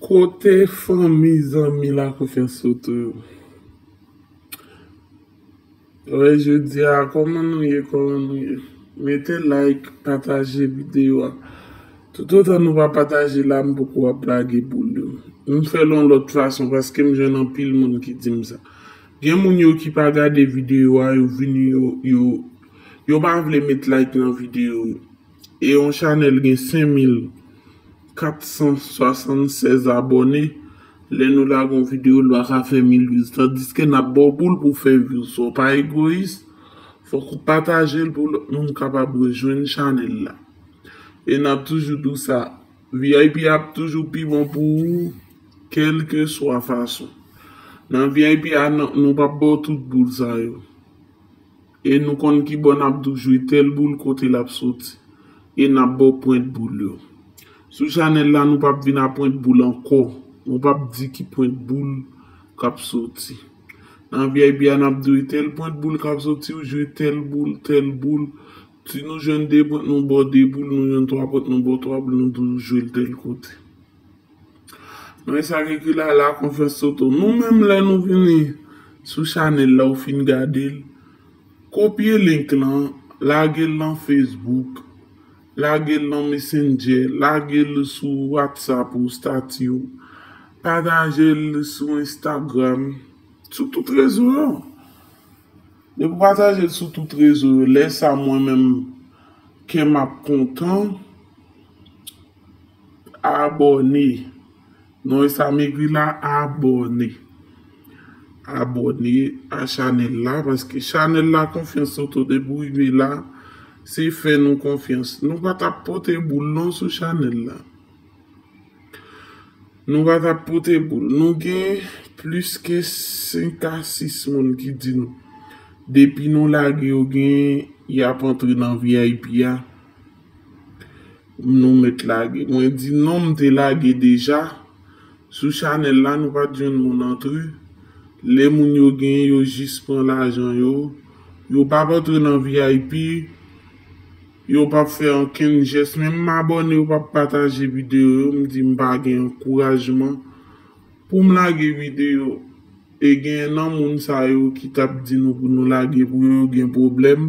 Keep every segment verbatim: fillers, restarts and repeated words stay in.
Kote fanmi, zanmi Lakonfyans Soto yo? Wè, jodi a, kòman nou ye, kòman nou ye? Mete like, pataje videyo a. Toutotan nou pa pataje la, m poko ap lage boul yo. M fè l yon lòt fason paske m jwenn anpil moun ki di m sa. Gen moun yo ki pa gade videyo a, yo vini, yo, yo, yo pa vle met like nan videyo yo. E yon chanèl gen senk mil kat san swasannsèz abòne. Lè nou lage yon videyo, l pa ka fè mil views. Tandiske n ap ba w boul pou w fè views. Sa w pa egoyis, fòk ou pataje l pou lòt moun kapab rejwenn chanèl la. E n ap toujou di w sa, V I P ap toujou pi bon pou ou, kèlkeswa fason. Nan V I P a, nan- nou p ap ba w tout boul sa yo. E nou konn ki bò n ap di w jwe tèl boul, kote l ap soti. E n ap ba w pwent boul yo. Sou chanèl la, nou p ap vin a pwent boul ankò. Nou p ap di ki pwent boul k ap soti. Nan V I P a, n ap di w tèl pwent boul k ap soti, ou jwe tèl boul, tèl boul. Si nou jwenn de pwent, nou ba w de boul, nou jwenn twa pwent, nou ba w twa boul, nou di w jwe l tèl kote. Men sa k ekri la, Lakonfyans Soto. Nou menm, lè nou vini sou chanèl la, ou fin gade l, kopye link lan, lage l nan Facebook, lage l nan Messenger, lage l sou WhatsApp ou, estati w, pataje l sou Instagram, sou tout rezo yo. Depi w pataje l sou tout rezo yo, lè sa mwen menm, kè m ap kontan, abòne. Non, e sa m ekri la, abòne. Abòne a chanèl la, paske chanèl Lakonfyans Soto, depi w rive la, se fè nou konfyans. Nou pa t ap pote boul non sou chanèl la. Nou pa t ap pote boul. Nou gen plis ke senk a sis moun ki di nou, depi nou lage yo gen, y ap antre nan V I P a. Nou mèt lage. Mwen di non, m te lage deja. Sou chanèl la, nou pa t jwenn moun antre. Lè moun yo gen, yo jis pran lajan yo. Yo p ap antre nan V I P. Yo p ap fè ankenn jès. Menm m abòne, yo p ap pataje videyo yo. M di m pa gen ankourajman pou m lage videyo. E gen nan moun sa yo ki t ap di nou pou nou lage pou yo, yo gen pwoblèm.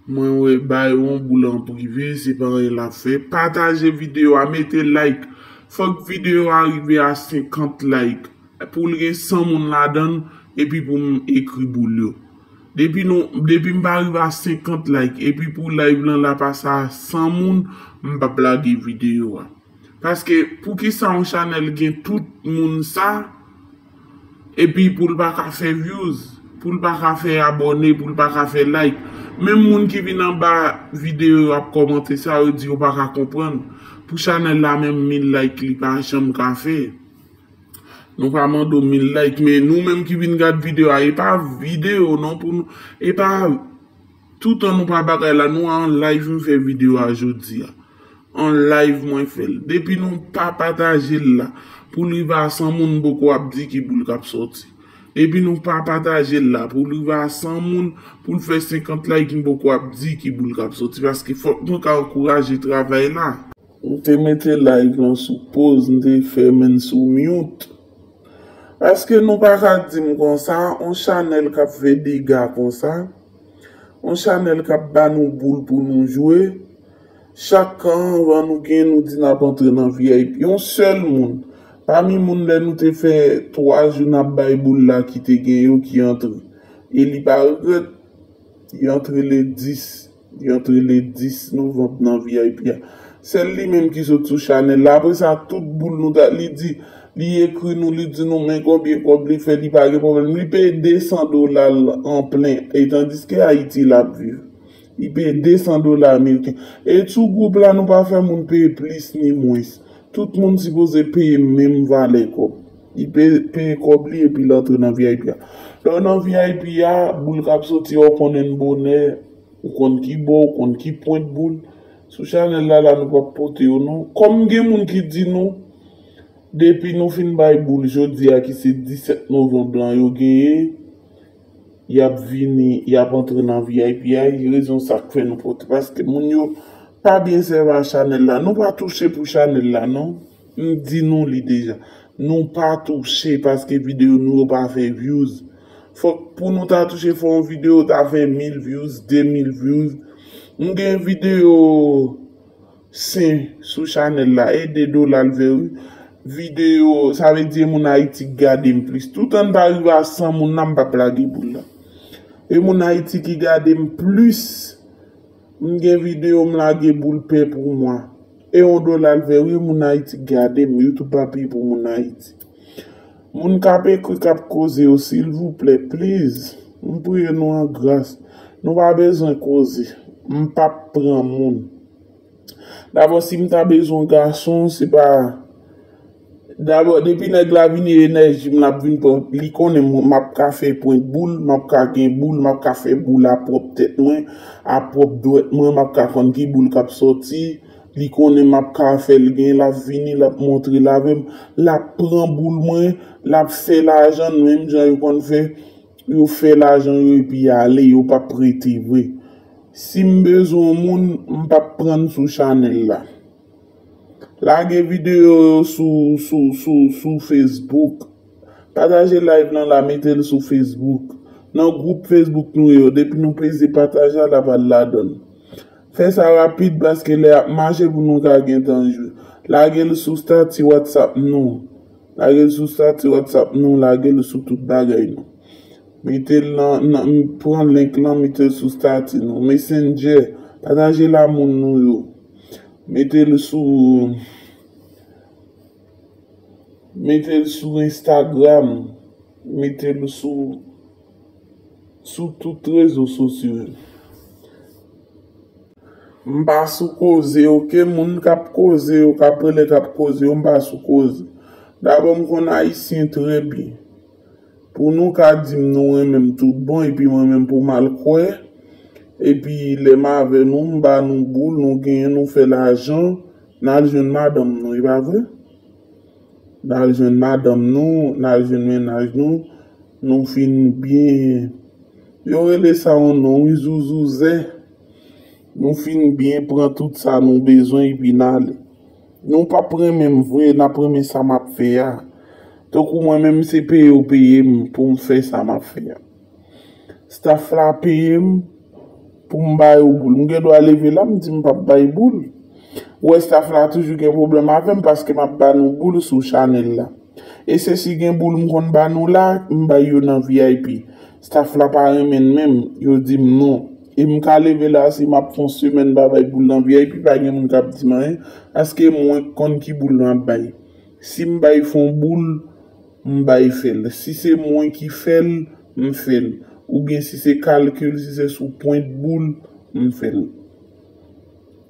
Mwen wè, ba yo yon boul an prive, se pa anyen l ap fè. Pataje videyo a, mete like. Fòk videyo a rive a senkant like. Pou l gen san moun ladan l, epi pou m ekri boul yo. Depi nou, depi m pa rive a senkant like, epi pou live lan la pase a san moun, m p ap lage videyo a. Paske, poukisa yon chanèl gen tout moun sa, epi pou l pa ka fè views, pou l pa ka fè abòne, pou l pa ka fè like? Menm moun ki vin anba videyo yo ap kòmante sa, yo di yo pa ka konprann. Pou chanèl la menm, mil like li pa janm ka fè. Nou pa mande w mil like, men nou menm ki vin gad videyo a, e pa videyo non pou nou, e pa toutan nou pa bagay la, nou an live m fè videyo a jodi a. An live mwen fè l. Depi nou pa pataje l la, pou l rive a san moun, m poko ap di ki boul k ap sòti. Depi nou pa pataje l la, pou l rive a san moun, pou l fè senkant like, m poko ap di ki boul k ap sòti, paske fòk nou ka ankouraje travay la. M te mete live lan sou poz, m te fèmen l sou mute. Paske nou pa ka di m konsa, on chanèl k ap fè dega konsa, on chanèl k ap ba nou boul pou nou jwe, chak kan anvan nou gen, nou di n ap antre nan V I P. Yon sèl moun, pami moun lè nou te fè twa jou n ap bay boul la ki te gen yo ki antre. E li pa regrèt, li antre le dis. Li antre le dis novanm nan V I P a. Sèl li menm ki sot sou chanèl la. Apre sa, tout boul nou ta, li di, li ekri nou, li di nou men konbyen kòb li fè, li pa gen pwoblèm. Li peye de san dola l an plen, e tandiske Ayiti l ap viv. Li peye de san dola ameriken. E sou gwoup la, nou pa fè moun peye plis ni mwens. Tout moun sipoze peye menm valè kòb. Li pe- peye kòb li epi l antre nan V I P a. Lè w nan V I P a, boul k ap soti a, w konnen l bonè, ou konn ki bò, ou konn ki pwent boul. Sou chanèl la, la nou p ap pote yo non. Kòm gen moun ki di nou, depi nou fin bay boul jodi a ki se disèt novanm lan yo genyen, y ap vini, y ap antre nan V I P a, e rezon sa k fè nou pote. Paske moun yo pa byen sèvi a chanèl la. Nou pa touche pou chanèl la non. M di nou li deja. Nou pa touche paske videyo nou yo pa fè views. Fòk pou nou ta touche fò yon videyo ta fè mil views, de mil views. M gen videyo sen sou chanèl la, e de dola l fè wi. Videyo, sa vle di e moun Ayiti k gade m plis. Toutan n pa rive a san moun nan, m p ap lage boul la. E moun Ayiti ki gade m plis. M gen videyo m lage boul pè pou mwa. E yon dola l fè wi, moun Ayiti k gade m, YouTube pa peye pou moun Ayiti. Moun k ap ekri, k ap koze yo, silvouplè, please, m priye nou an gras. Nou pa bezwen koze. M p ap pran moun. Dabò, si m ta bezwen gason, se pa Dabò, depi nèg la vini, enèji m l ap vin pran. Li konnen m ap ka fè pwent boul, m ap ka gen boul, m ap ka fè boul a pwòp tèt mwen, a pwòp dwèt mwen, m ap ka konn ki boul k ap sòti. Li konnen m ap ka fè l gen, l ap vini, l ap montre l avè m, l ap pran boul mwen, l ap fè lajan l menm jan yo konn fè. Yo fè lajan yo epi y ale, yo p ap rete vre. Si m bezwen yon moun, m p ap pran l sou chanèl la. Lage videyo yo sou, sou, sou, sou Facebook. Pataje live lan la, mete l sou Facebook. Nan gwoup Facebook nou yo, depi nou peze pataje a, l ap al ladan l. Fè sa rapid paske lè ap mache pou nou ka gentan jwe. Lage l sou stati WhatsApp nou. Lage l sou stati WhatsApp nou, lage l sou tout bagay nou. Mete l nan, nan, pran link lan, mete l sou stati nou. Messenger, pataje l a moun nou yo. Mete l sou, mete l sou Instagram, mete l sou, sou tout rezo sosyo yo. M pa sou koze, oke? Moun k ap koze yo, k ap rele, k ap koze yo, m pa sou koze. Dabò, m konn Ayisyen trè byen. Pou nou ka di m nou renmen m tout bon, epi mwen menm pou m al kwè, epi lè m avè nou, m ba nou boul, nou genyen, nou fè lajan, n al jwenn madanm nou, e pa vre? N al jwenn madanm nou, n al jwenn mennaj nou, nou fin byen. Yo rele sa yon non, wi, zouzouzè. Nou fin byen pran tout sa nou bezwen, epi n ale. Nou p ap renmen m vre, n ap renmen sa m ap fè a. Tankou mwen menm se peye yo peye m pou m fè sa m ap fè a. Staff la peye m pou m ba yo boul. M gen dwa leve la, m di m p ap bay boul. Ou wè staff la toujou gen pwoblèm avè m paske m ap ba nou boul sou chanèl la. E se si gen boul m konn ba nou la, m bay yo nan V I P. Staff la pa renmen l menm, yo di m non. E m ka leve la, si m ap fè yon semèn pa bay boul nan V I P, pa gen moun k ap di m anyen, paske mwen k konn ki boul m ap bay. Si m bay fè yon boul, m bay fè l. Si se mwen ki fè l, m fè l. Oubyen si se kalkil, si se sou pwent boul, m fè l.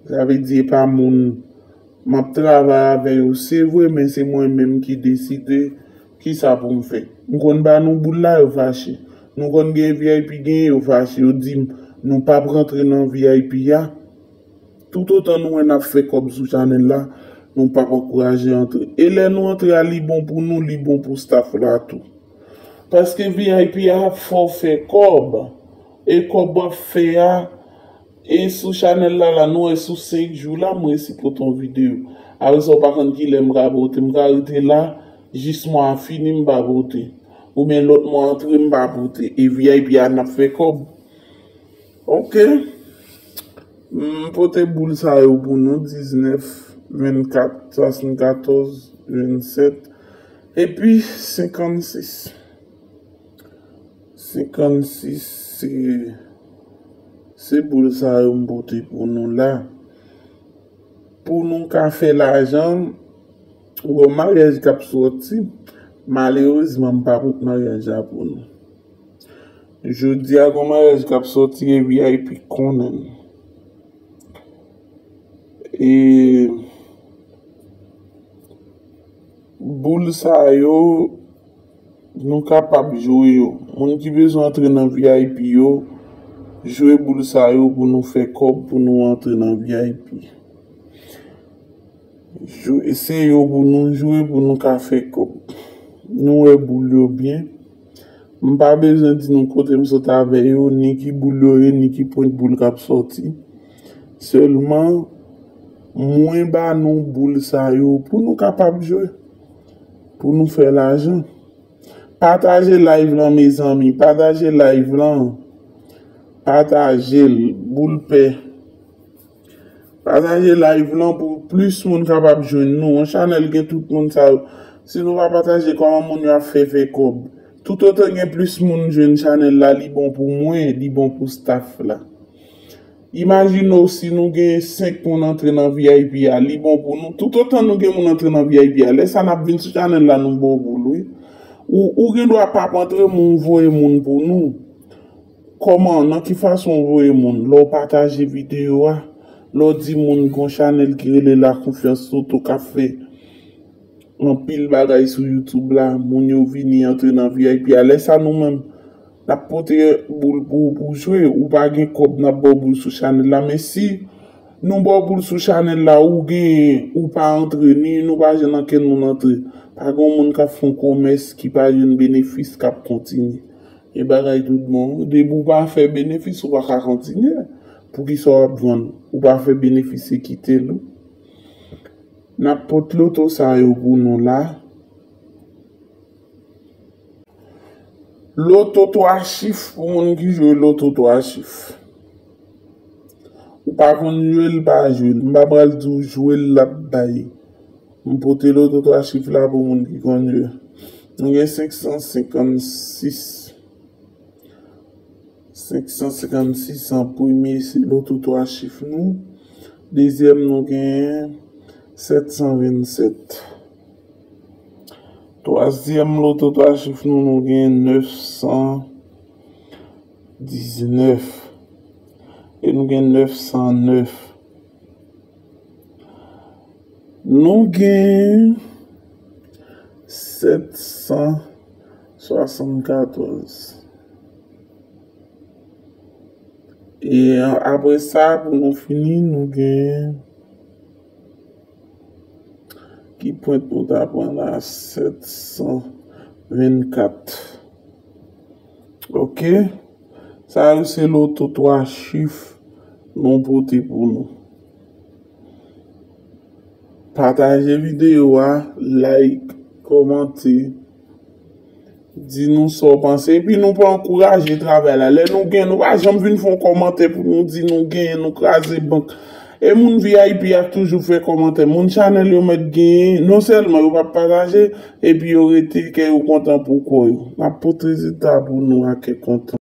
Sa vle di e pa moun m ap travay avè yo, se vre, men se mwen menm ki deside kisa pou m fè. M konn ba nou boul la, yo fache. Nou konn gen V I P, gen yo fache, yo di m nou p ap rantre nan V I P a. Toutotan nou wè n ap fè kòb sou chanèl la, nou p ap ankouraje antre. E lè nou antre a, li bon pou nou, li bon pou staff la tou. Paske V I P a ap fè w fè kòb. E kòb w ap fè a, e sou chanèl la, la, nou wè sou senk jou la, m resi pote yon videyo. Apre sa, w pa konn kilè m ka pote. M ka rete la, jis mwa a fini, m pa pote. Oubyen lòt mwa antre, m pa pote. E V I P a, n ap fè kòb. Oke. M pote boul sa yo pou nou, diznèf, vennkat, swasannkatòz, vennsèt, epi senkannsis. Senkannsis, se, se boul sa yo m pote pou nou la. Pou nou ka fè lajan, ou wè maryaj k ap sòti, malerezman, m pa pot maryaj la pou nou. Jodi a, gon maryaj k ap sòti e V I P konnen. E boul sa yo, nou kapab jwe yo. Moun ki bezwen antre nan V I P yo, jwe boul sa yo pou nou fè kòb, pou nou antre nan V I P. Jwe, se yo pou nou jwe, pou nou ka fè kòb. Nou wè boul yo byen. M pa bezwen di nou kote m sot avè yo, ni ki boul yo ye, ni ki pwent boul k ap sòti. Sèlman, Mwen ba nou boul sa yo pou nou kapab jwe, pou nou fè lajan. Pataje live lan, mezanmi, pataje live lan. Pataje l, boul pè. Pataje live lan pou plis moun kapab jwenn nou. Yon chanèl gen tout moun sa yo. Si nou pa pataje, kòman moun yo ap fè fè kòb? Toutotan gen plis moun jwenn chanèl la, li bon pou mwen, li bon pou staff la. Imajine w si nou gen senk moun antre nan V I P a, li bon pou nou. Toutotan nou gen moun antre nan V I P a, lè sa n ap vin sou chanèl la, nou ba w boul, wi. Ou, ou gen dwa p ap antre, men ou voye moun pou nou. Kòman, nan ki fason w voye moun? Lè w pataje videyo a, lè w di moun gon chanèl ki rele La Confiance Toto k ap fè anpil bagay sou YouTube la, moun yo vini antre nan V I P a. Lè sa nou menm, n ap pote boul pou ou pou w jwe. Ou pa gen kòb, n ap ba w boul sou chanèl la. Men si nou ba w boul sou chanèl la, ou genyen, ou pa antre, ni nou pa jwenn ankenn moun antre. Pa gen moun k ap fè yon komès ki pa jwenn benefis k ap kontinye. E bagay tout bon. Depi ou pa fè benefis, ou pa ka kontinye. Poukisa w ap vann? Ou pa fè benefis, se kite l. N ap pot loto sa yo pou nou la. Loto twa chif pou moun ki jwe loto twa chif. Ou pa konn jwe l, pa jwe l. M pa pral di w jwe l, l ap bay. M pote loto twa chif la pou moun ki konn jwe. Nou gen senk san senkannsis. Senk san senkannsis an premye, se loto twa chif nou. Dezyèm, nou gen sèt san vennsèt. Twazyèm loto twa chif nou, nou gen nèf san diznèf. E nou gen nèf san nèf. Nou gen sèt san swasannkatòz. E apre sa, pou nou fini, nou gen ki pwent nou ta pran la? Sèt san vennkat. Ok. Sa yo se loto twa chif nou pote pou nou. Pataje videyo a, like, kòmante, di nou sa w panse. Epi nou pa ankouraje travay la. Lè nou gen, nou pa janm vin fè yon kòmantè pou nou di nou genyen, nou kraze bank. E moun V I P a toujou fè kòmantè. Moun chanèl yo mèt genyen, non sèlman yo p ap pataje, epi yo rete kè yo kontan pou kò yo. N ap pote rezilta pou nou a kè kontan.